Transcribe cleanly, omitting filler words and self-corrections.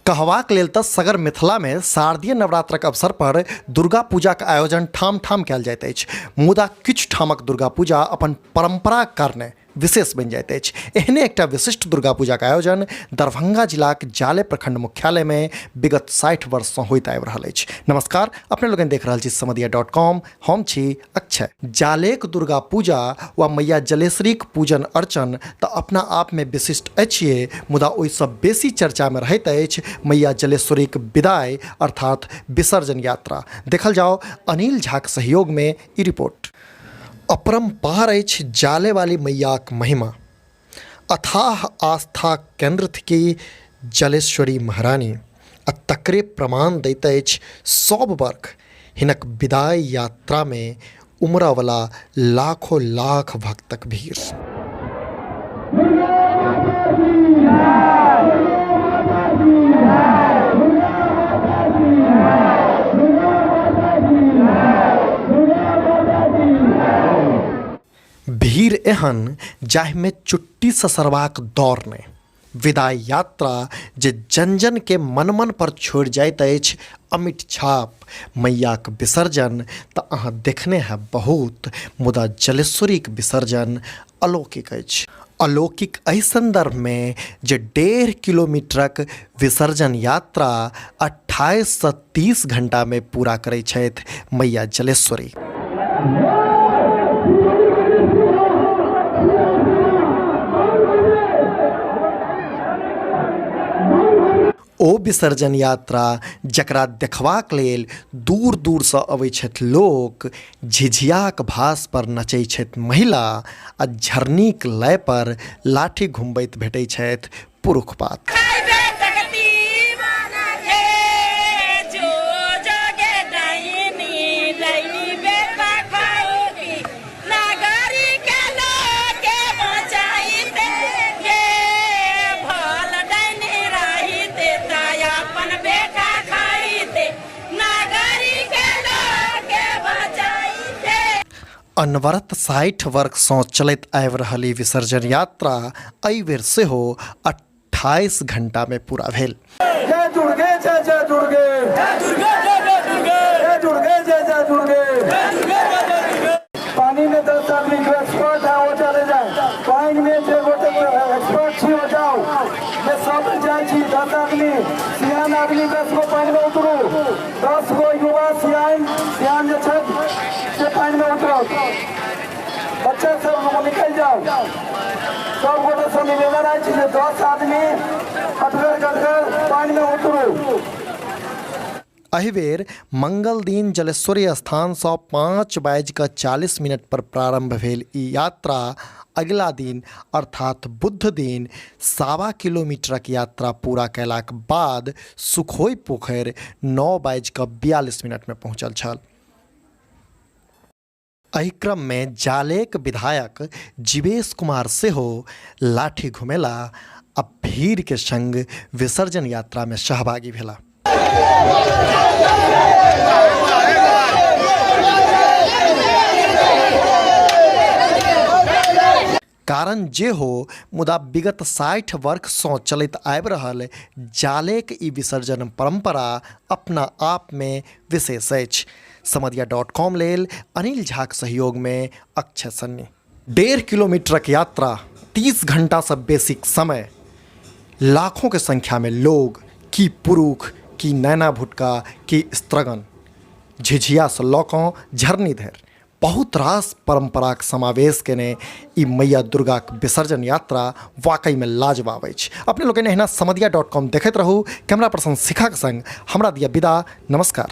कहबाक लेल तऽ सगर मिथिलामे शारदीय नवरात्रक अवसर पर दुर्गा पूजाक आयोजन ठाम ठाम कयल जाइत अछि, मुदा किछु ठामक दुर्गा पूजा अपन परम्पराक कारणे विशेष बनि जाइत अछि। एहने एकटा विशिष्ट दुर्गा पूजाक आयोजन दरभंगा जिलाक जाले प्रखंड मुख्यालयमे विगत 60 वर्षसँ होइत आबि रहल अछि। नमस्कार, अपने लोकनि देख रहल छी समदिया डॉट कॉम, हम छी अक्षय। जालेक दुर्गा पूजा वा मैया जलेश्वरीक पूजन अर्चन तऽ अपना आपमे विशिष्ट अछिए, मुदा ओहिसँ बेसी चर्चामे रहैत अछि मैया जलेश्वरीक विदाइ अर्थात विसर्जन यात्रा। देखल जाओ अनिल झाक सहयोगमे ई रिपोर्ट। अपरम्पार अछि जालेवाली मैयाक महिमा। अथाह आस्थाक केन्द्र थिकी जलेश्वरी महारानी आ तकरे प्रमाण दैत अछि सभ बर्ख हिनक विदाइ यात्रामे उमड़ऽवला लाखो लाख भक्तक भीड़। भीड़ एहन जाहिमे चुट्टी ससरबाक दौर नहि। विदाइ यात्रा जे जन-जनके मन-मन पर छोड़ि जाइत अछि अमिट छाप। मैयाक विसर्जन तऽ अहाँ देखने हैब बहुत, मुदा जलेश्वरीक विसर्जन अलौकिक अछि। अलौकिक एहि सन्दर्भमे जे 1.5 किलोमीटरक विसर्जन यात्रा 28 सँ 30 घंटामे पूरा करैत छथि मैया जलेश्वरी। ओ विसर्जन यात्रा जकरा देखबाक लेल दूर दूरसँ अबै छथि लोक, झिझियाक भास पर नचै छथि महिला आ झरनीक लय पर लाठी घुमबैत भेटै छथि पुरुख पात। अनवरत 60 वर्षसँ चलैत आबि रहल ई विसर्जन यात्रा एहि बेर सेहो 28 घंटामे पूरा भेल। जय दुर्गे जय जय दुर्गे जय दुर्गे जय जय दुर्गे जय दुर्गे जय जय दुर्गे जय दुर्गे जय जय दुर्गे। पानी में 10 आदमी जो एक्सपर्ट है वो चले जाए, पानी में जे गोटे एक्सपर्ट छी वो जाओ, जे सब जाए छी 10 आदमी सियान आदमी 10 गो पानी में उतरू, 10 गो युवा सियान सियान जे छथि से पानी में उतरत, बच्चा सब निकल जाओ। सब गोटे से निवेदन अछि जे 10 आदमी कटगर कटगर पानी में उतरू। एहि बेर मंगल दिन जलेश्वरी स्थानसँ 5:40 पर प्रारंभ भेल ई यात्रा अगिला दिन अर्थात बुध दिन 1.25 किलोमीटरक यात्रा पूरा कयलाक बाद सुखोई पोखरि 9:42 मे पहुँचल छल। एहि क्रममे जालेक विधायक जीवेश कुमार सेहो लाठी घुमेला आ भीड़के संग विसर्जन यात्रामे सहभागी भेला। कारण जे हो, मुदा विगत 60 वर्षसँ चलैत आबि रहल जालेक ई विसर्जन परंपरा अपना आपमे विशेष अछि। समदिया डॉट कॉम लेल अनिल झाक सहयोगमे अक्षय सन्नी। 1.5 किलोमीटरक यात्रा, 30 घंटासँ बेसीक समय, लाखोंके संख्यामे लोग, की पुरुख, की नैना भुटका, की स्त्रगण, झिझियासँ लऽ कऽ झरनी धरि बहुत रास परम्पराक समावेश केने ई मैया दुर्गाक विसर्जन यात्रा वाकईमे लाजवाब अछि। अपने लोकनि एहिना समदिया डॉट कॉम देखैत रहू। कैमरा पर्सन शिखाक संग हमरा दिअ विदा। नमस्कार।